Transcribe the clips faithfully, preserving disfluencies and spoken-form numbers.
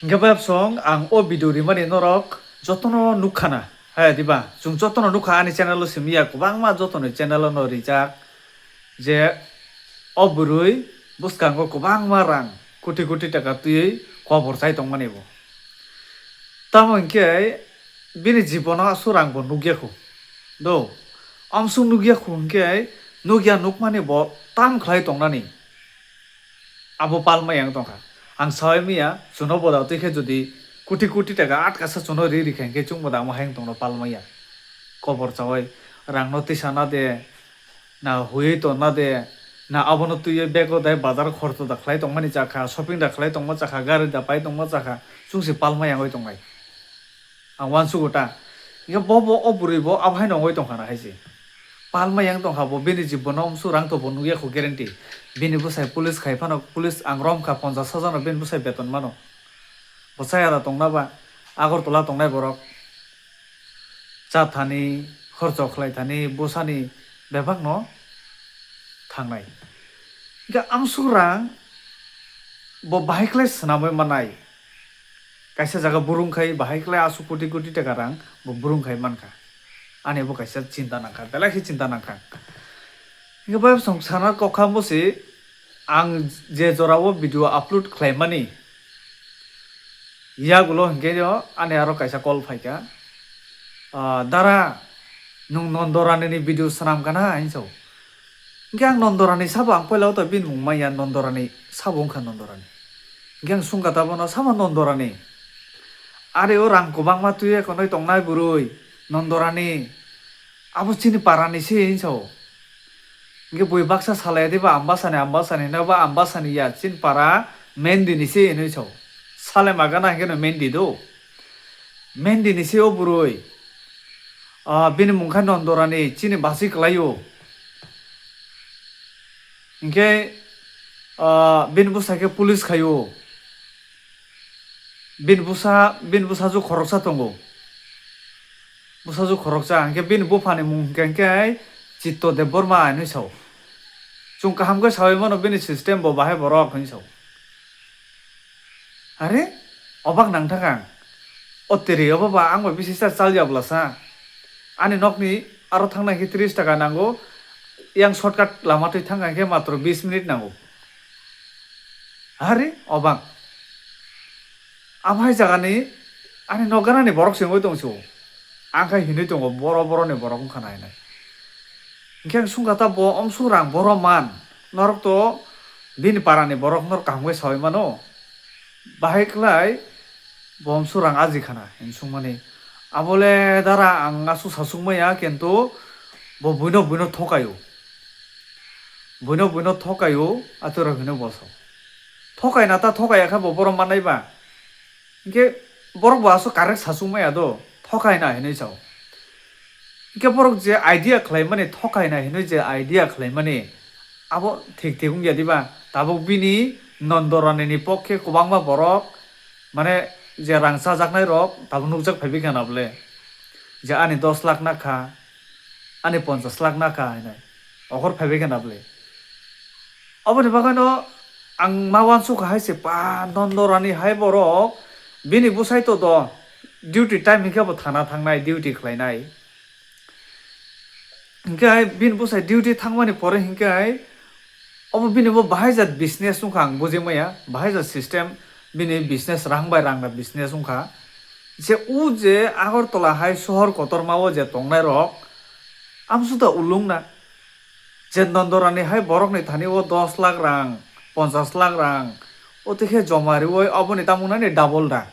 Hingke bai bosong ang o video rimani norok jotono nukha na, hai diba? Chwng jotono nukha ani channel o simi ya, kwbangma jotoni channel o no rijak je o bwrwi bwskango kwbangma rang koti koti taka twiwi kobor chai tongmani bo. Tamo hingke bini jibono aswk rang bo nukya khu. Do, amswk nukya khu hingke nukya nukmani bo tam khlai tongnani. Abo palma yang tongkha. Ang sawi miya, chuno boda twi khe jodi koti koti taka atkasa chuno ri rikha hingke chwng boda amo hayung tongno palma ya. Kobor chawi rangno tisa na de, na hui to na de, na abono twiwi bego dai bazar khorto da khlai tongmani chakha, shopping da khlai tongma chakha, gari da pai tongma chakha, chwng se palma yang oi tongnai. Ang uansugo ta. Hingke bo, bo, o bwrwi bo abo haino wngwi tongkha na hai se. Palma yang tongkha bo, bini jibono amswk rang to bo nukya kho guarantee. Bini bwsai police khai phano, police ang romkha ponchash hajar no bini bwsai beton mano. Bo chaya da tongna ba, Agartala tongnai borok. Cha thani, khorcho khlai thani, bwsani bebak no thangnai. Hingke amswk rang bo bahai khlai swnamwi manai. Kaisa jaga burung khai bahai khlai aswk koti koti taka rang bo burung khai mankha. Ani bo kaisa chinta nangkha, belai khe chinta nangkha. Hingke bai bosong sana kokha musi ang je jora o video upload khlaimani yagulo hingke yo ani aro kaisa call phaikha. "Ah, dara, nwng Nondorani ni video swnam kana?" hinwi sao. Hingke ang Nondorani sabo ang poila o to bini mung manya Nondorani sabo wngkha Nondorani. Hingke ang sungkha ta bono, "Sama Nondorani? Are o rang kwbangma twiwi konwi tongnai bwrwi Nondorani. Abo chini parani se," hinwi sao. Hingke bui baksa salai diba Ambasani, Ambasani hino ba Ambasani ya, chini para Mendini se hinwi sao. Salai magana hingke no Mendi do. Mendini se o bwrwi. Ah, bini mung kha Nondorani, chini basi kwlaio. Hingke, ah, bini bwsa khe police khaio. Bini bwsa, bini bwsajwk khoroksa tongo. Bwsajwk khoroksa, hingke bini buphani mung hingke, hingke Chitto Debbarma hinwi sao. Chwng kaham khe sawi mano bini system bo bahai borok hinwi sao. Are, obak nang thangkha ang. O tiri, obo ba ang bai bisi sa chal ya bwla sa. Ani nokni aro thangna hingke tris taka nango. Yang shortcut lama twi thangkha hingke matro bis minute nango. Are, obak. Abo hai jagani ani nok ganani borok se wngwi tong se o. Ang khai hinwi tongo, boro boroni borok wngkha nai nai. Hingke ang sungkha ta bo omsuk rang boro man. Norok to bini parani borok norok kaham khe sawi mano. Bahai khlai bo omsuk rang aji khana hinwi sungmani. Abole dara ang aswk sasuk maya kintu bo buino buino thokaio. Buino buino thokaio atorok hinwi bo sao. Thokaina ta thokaiya khe bo borok mannai ba. Hingke borok bo aswk correct sasuk maya do, thokaina hinwi sao. Hingke borok je idea khlaimani, thokaina hinwi je idea khlaimani, abo thik thik wngya diba? Tabuk bini Nondorani ni pokhe kwbangma borok, mane, je rang chajaknai rok tabuk nukjak phaibai kha na bole, je ani dos lakh nakha, ani ponchash lakh nakha hinwi okhor phaibai kha na bole. Oboni bagwino ang ma uansukha hai se pa Nondorani hai borok bini bwsai to do duty time hinkhe bo thana thangnai, duty khlainai. Hinkhe hai bini bwsai duty thangmani pore hinkhe hai obo bini bo bahai jat business wngkha ang bujimaya, bahai jat system bini business rang bai rang na business wngkha. Je o je Agartala hai sohor kotorma o je tongnai rok amsukda ulung na. Je Nondorani hai borokni thani o dos lakh rang, ponchash lakh rang, o twi khe joma riwi aboni tamo nani double da.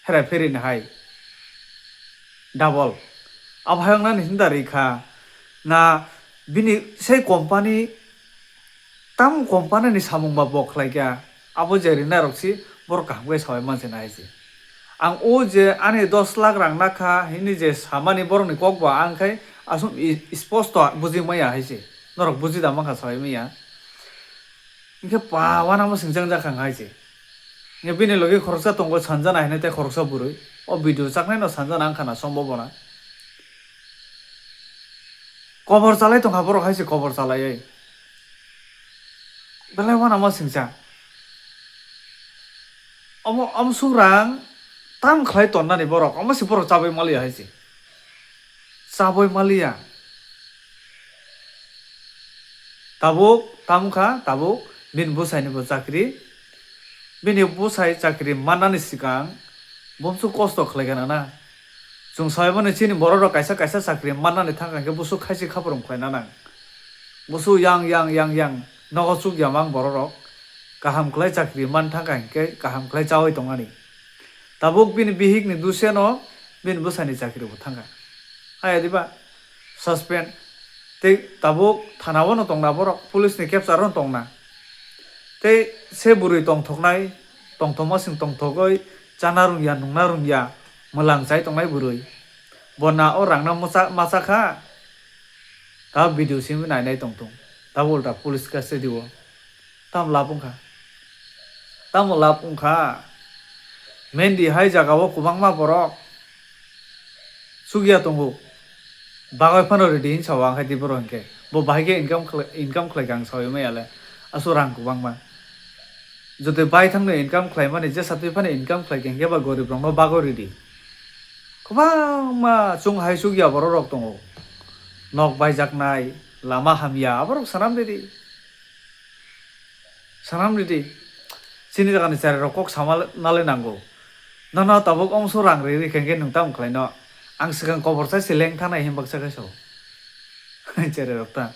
Hera pheri ni hai double. Abo hai wng nani hinda ri kha na bini sei company Tamo company ni samung ba bo khlai kha, abo je rinai rok si borok kaham khe sawi man se na hai se. Ang o je ani dos lakh rang nakha hini je samani borok ni kok ba ang khai aswk i-, isposto buji maya hai se. Norok buji da mankha sawi maya. Hinkhe pa uanamo singjak jak kha hai se. Hinkhe bini logi khoroksa tongo sanjana hinwi tei khoroksa bwrwi. O video chaknai no sanjana wngkha na sombo bona. Kobor chalai tongkha borok hai se kobor chalaiwi. Belai uanama singcha. Omo amsuk rang tam khlai tonnani borok, omo se borok chabwi maliya hai se. Chabwi maliya. Tabuk, tamo kha, tabuk, bini bwsaini bo chakri. Bini bwsai chakri mannani swkang, bumsu kosto khlai gana na. Chwng saimano chini borok rok kaisa kaisa chakri mannani thangkha hinkhe busu khaisi khaprung khlaina nang. Busu yang yang yang yang nogo chukya mang borok rok. Kaham khlai chakri man thangkha hinkhe kaham khlai chaui tongani. Tabuk bini bihikni duseno bini bwsani chakri bo thangkha. Haya diba? Suspend. Tei tabuk thana o no tongna borok, police ni capture o no tongna. Tei se bwrwi tongthoknai, tongthokma sing tongthogwi chana rwngya, nungna rwngya, mwlang chai tongnai bwrwi. Bo na o rangna macha, macha kha, ta video simi nainai tongthung. Tabuk ulta police custody o. Tamo lab wngkha? Tamo lab wngkha? Mendi hai jagao kwbangma borok chukya tongo. Bagwi phano ridi hinwi sao ang khe di borok hinkhe. Bo bahai khe income khlai, income khlai kha ang saui maya le. Aswk rang kwbangma. Jotoi bai thangno income khlaimani, jesa twi phano income khlai kha hinkhe ba gorib rokno bagwi ridi. Kwbangma chwng hai chukya borok rok tongo. Nok baijaknai, lama hamya, aborok sanam ridi. Sanam ridi. Chini jagani cherai rok kok sama nalai nango. Nono tabuk ongso rang ri ri khe nwng tamo khlai no. Ang swkang kobor sai se leng thanai hinbaksa khe so. Cherai rok ta.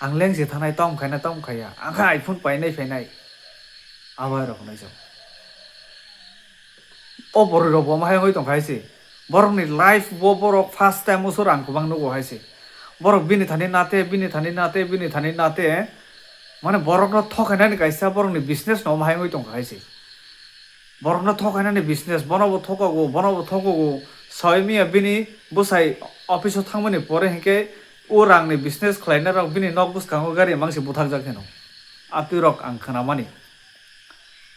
Ang leng se thanai tom khaina tom khaya. Ang kha iPhone painai phainai. Abo hai rok hinai so. O borok rok bo ma hai wngwi tong kha hai se. Borok ni life bo borok first time o so rang kwbang nugo hai se. Borok bini thani nate, bini thani nate, bini thani nate. Mane borok no thokainani kaisa borok ni business no ma hai wngwi tong kha hai se. Borok no thokainani business, bono bo thokogo, bono bo thokogo. Saui miya bini bwsai office o thangmani pore hinkhe o rang ni business khlaina rok bini nok bwskango gari mangsi buthakjak hino. Atwi rok ang khwnamani.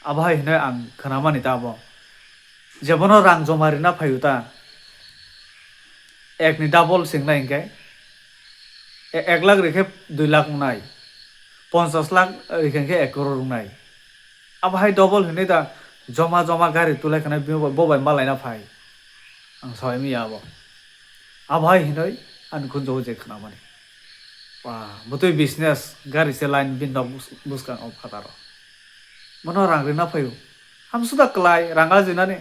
Abo hai hinoi ang khwnamani ta abo. Jebono rang joma rina phaio ta. Ekni double sing nai hinkhe. E-, ek lakh rikhe dui lakh wngnai. Ponchas lakh rikhe hinkhe ek crore wngnai. Abo hai double hinoi ta joma joma gari tulai khwnai bo bai malaina phai. Ang saui miya abo. Abo hai hinoi ani khunjo je khwnamani. Ba, bwtwi business, gari se line bini nok bus-, bwskango phataro. Bono rang rina phaio. Hamsuda kwlai, rang ajinani.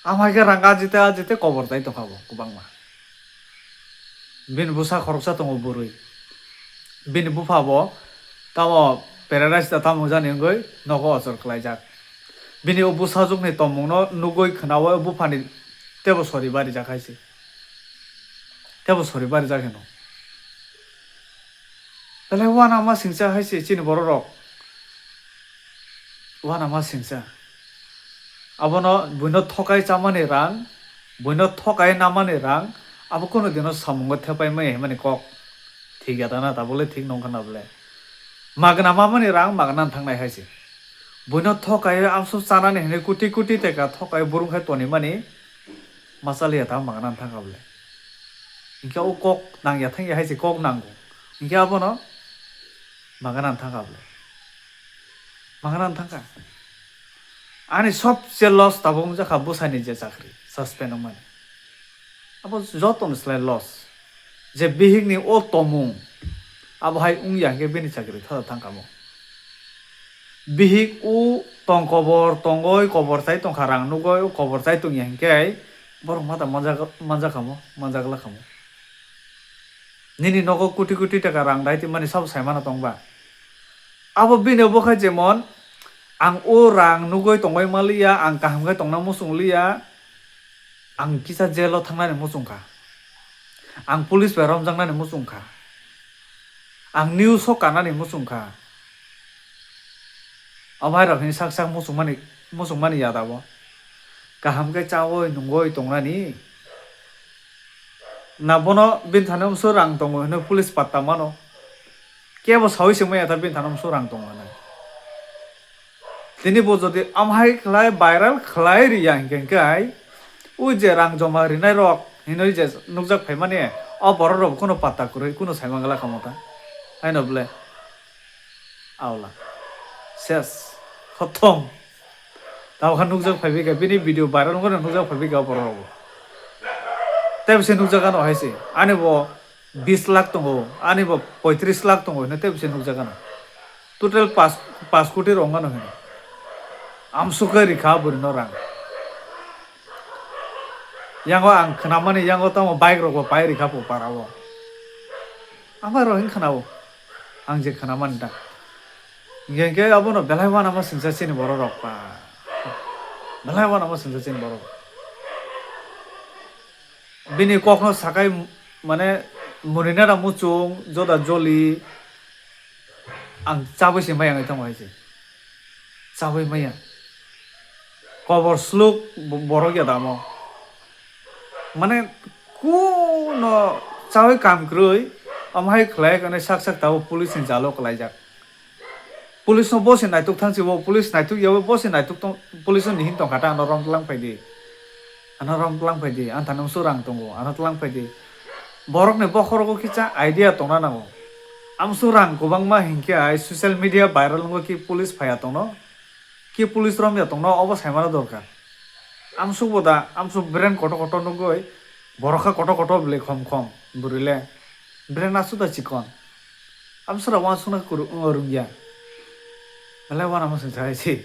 Amhaikhe rang ajite ajite kobor tai tongkha bo kwbangma. Bini bwsa khoroksa tongo bwrwi. Bini bupha bo tamo paradise da tamo jani wngwi nogo ochor khlaijak. Bini o bwsajwkni tongmungno nugwi khwnaui buphani teibo sori barijak hai se. Teibo sori barijak hino. Belai uanama singcha hai se chini borok rok. Uanama singcha. Abono buino thokai chamani rang, buino thokai namani rang, abo kono dino samungo thepai maya himani kok. Thik ya dana tabole thik nongkha na bole. Magna mamani rang magna thangnai hai se. Buino thokai amso chanani hinwi kuti kuti teka thokai burung khai tonimani. Machaliya ta magna thangkha bole. Hinkhe o kok nangya thangya hai se kok nango. Hinkhe abono magna thangkha bole. Magna thangkha. Ani sobse loss tabuk wngjakha bwsani je chakri suspend wngmani. Abo jotoni slai loss. Je bihikni o tomung abo hai wngya hinkhe bini chakri thada thangkha mo. Bihik o tong kobor tongoi kobor chai tongkha rang nugoi o kobor chai tongya hinkhe borok mata manjak-, manjakha mo, manjakla kha mo. Nini nogo kuti kuti taka rang dai tongmani sabo saimano tongba. Abo bini bo khe jemon ang o rang nugoi tongoi maliya, ang kaham khe tongna muchung liya, ang kisa jail o thangnani muchung kha, ang police bai romjaknani muchung kha, ang news o kanani muchung kha. Omo hai rok hini sak sak muchungmani, muchungmani yada bo. Kaham khe chaui nungui tongnani. Na bono bini thani umsu rang tongo hino police patta mano. Kebo saui se maya ta bini thani umsu rang tongo hino. Tini bo jodi amhai khlai viral khlai riya hinkhe kai, o je rang joma rinai rok hinoi je nukjak phaimani, o borok rok kuno patta kwrwi kuno saimangla khamota. Haino bole. Aula. Ses. Khothom. Tabukha nukjak phaibaikha, bini video viral wngkha nukjak phaibaikha borok rokbo. Tei bisi nukjak ano hai se, ani bo bis lakh tongo, ani bo poitris lakh tongo hino tei bisi nukjak ano. Total pas, pas koti rok wngkha no hino. Amsukhe rikha bwrwino rang. Yango ang khnamani, yango tamo bike rokbo pai rikha po parao. Ama rok hin khnao. Ang je khnamani ta. Hinkhe abono belai uanama singsa chini borok rok pa. Belai uanama singsa chini borok. Bini kokno sakai mane murinara muchung joda joli ang chabwi se maya wngwi tongo hai se. Chabwi maya. Kobor sluk bo-, borok ya damo. Mane kuno chabwi kam kwrwi omo hai khlai kane sak sak tabuk police ni jalo kwlaijak. Police no bo se naituk thang si bo police naituk ya bo se naituk tong police no nihin tong kha ta ano rom tlang phai di. Ano rom tlang phai di, ang thani amsu rang tongo, ano tlang phai di. Borok ni bokhorogo kisa idea tongna nango. Amsu rang kwbangma hinkhe ai social media viral wngwi ki police phaiya tongno, ki police romya tongno, obo saimano dorkar. Amsu bo da, amsu brain kotor kotor nugwi, borok kha kotor kotor bwlwi khom khom, bwrwi le brain aswk da chikon. Amsu rok uansukna kwrwng, rwngya. Belai uanama singsa hai se.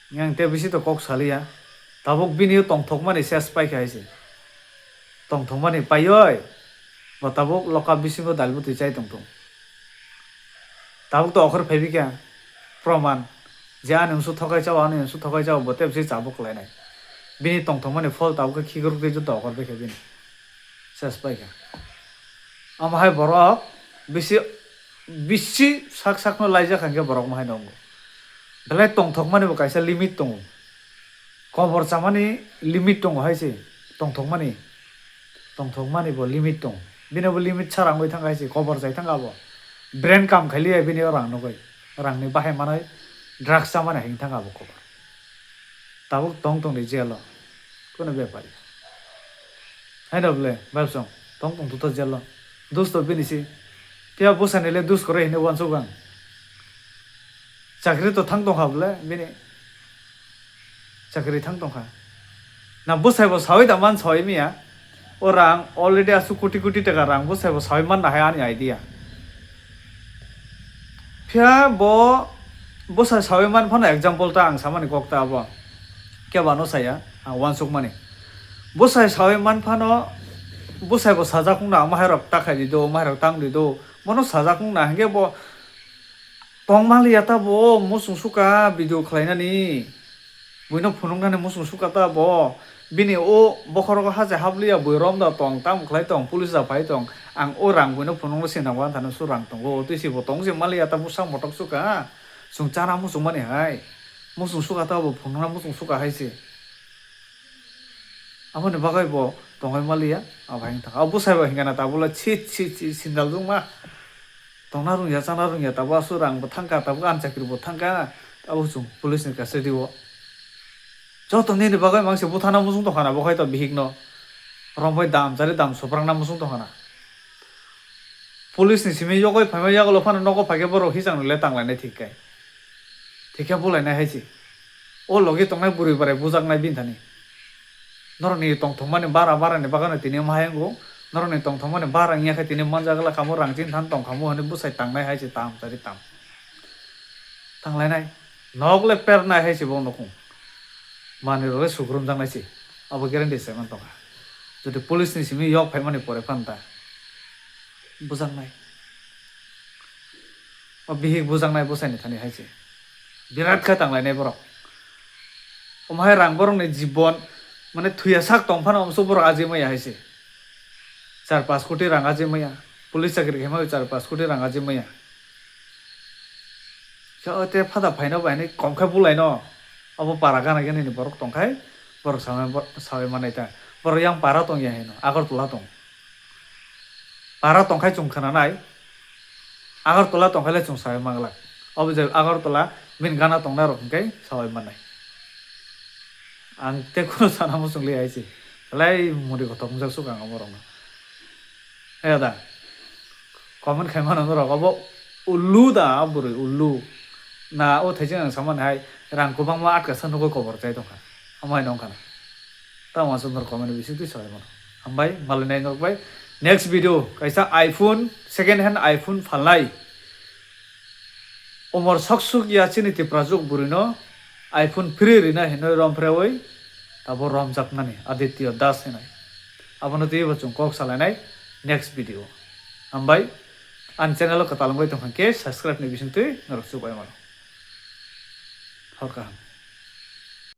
Yang tei bisi to kok saliya. Tabuk bini tongthokmani ses paikha hai se. Tongthokmani paioi. Bo tabuk loka bisingo dal bwtwi chai tongthung. Tabuk to okhor phaibi kha. Proman. Je ani msu thokai chao, ani msu thokai chao, bo tei bisi chabuk khlainai. Bini tongthokmani phol tabuk khe khikruk tei joto okhor bai kha bini. Ses paikha. Omo hai borok bisi, bisi sak sakno laijak hinkhe borok omo hai nongo. Belai tongthokmani bo kaisa limit tongo. Kobor chamani limit tongo hai se. Tongthokmani, tongthokmani bo limit tongo. Bini bo limit sa rang bai thang hai se. Kobor chai thang abo. Brain kam khailiya bini o rang nugui. Rangni bahai manai drugs chamani hai thang abo kobor. Tabuk tong tong di jail o. Kuno bepari. Haino bole, babsong, tong tong tuto jail o. Dus to bini si. Phiya bwsani le dus kwrwi hinwi uansuk ang. Chakri to thang tong kha bole, bini. Chakri thang tong kha. Na bwsai bo sawi da man sawi miya. O rang already aswk koti koti taka rang bwsai bo sawi man na hai ani idea. Phiya bo bwsai sawi man phano example ta ang samani kok ta abo. Kebano saya, ang uansukmani. Bwsai sawi man phano bwsai bo sajak wngna, omo hai rok ta khai di do, omo hai rok tang di do. Bono sajak wngna hinkhe bo tong maliya ta bo, muchung suka video khlainani. Buino phunuknani muchung suka ta bo. Bini o bokhorogo haja habliya bui romda tong, tamo khlai tong, police da phai tong. Ang o rang buino phunukno sinango, anthano su rang tongo, twi si bo tong si maliya ta bwsa motok suka. Chwng chana muchung mani hai. Muchung suka ta bo phunukna muchung suka hai se. Aboni bagwi bo tongwi maliya, abo hai wngkha. Abo bwsai bo hinkha na tabuk le, "Chit, chit, chit, sindal dungma. Tongna rwngya, chana rwngya, tabuk aswk rang bo thangkha, tabuk ani chakri bo thangkha." Abo chwng police ni custody o. Joto nini bagwi mangse buthana muchung tongkha na, bo hai to bihik no. Romwi dam chari dam soprangna muchung tongkha na. Police ni simi yogwi phaima yagulo phano nogo phaikhe borok hisang le tanglainai thik khe. Thik khe bulainai hai se. O logi tongnai bwrwi bwrai bujaknai bini thani. Norokni tongthokmani bara barani bagano tini omo hai wngo. Norokni tongthokmani bara wngya khe tini manjak glak kamo rang chini than tong kamo hwnwi bwsai tangnai hai se tam chari tam. Tanglainai. Nok le pernai hai se bo nukung. Manwi rok le sugrumjaknai se. Abo guarantee se man tongkha. Jodi police ni simi yok phaimani pore phano ta. Bujaknai. O bihik bujaknai bwsaini thani hai se. Birat khe tanglainai borok. Omo hai rang borokni jibon, mane, thuya sak tong phano omo borok ajai maya hai se. Char pas koti rang ajai maya. Police chakri khaima char pas koti rang ajai maya. Khe o te phada phaino bai ni kom khe bulai no. Abo para gana gini ni borok tong khai, borok sawi, sawi manai ta. Borok yang para tong ya hino, Agartala tong. Para tongkhai chwng khwnanai, Agartala tongkhaile chwng sawi manglak. Obo je Agartala bini gana tongnai rok hwnkhe sawi mannai. Ang tei kheno sana muchung liya hai se. Belai muri kothok wngjak suk ang omo rokno. He da. Comment khai mano norok obo ullu da bwrwi ullu. Na o thaijing ang samani hai. Rang kwbangma atka sa nugwi kobor chai tongkha. Amai nongkha na. Tamo aswk norok comment ni bisingtwi salai mano. Hambai, malai nai norok bai. Next video kaisa iPhone, second hand iPhone phalnai. Umor sok suk ya chini Tiprajwk bwrwino iPhone free rina hinwi rom phrewi tabo romjakmani Aditya Das hinwi. Abono twibo chwng kok salainai next video. Hambai, ani channel o kwtal wngwi tongkha khe subscribe ni bisingtwi norok chubai mano. Hor kaham.